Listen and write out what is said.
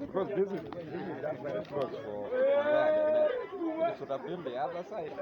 Because this is this is just very close for where they met. It should have been the other side.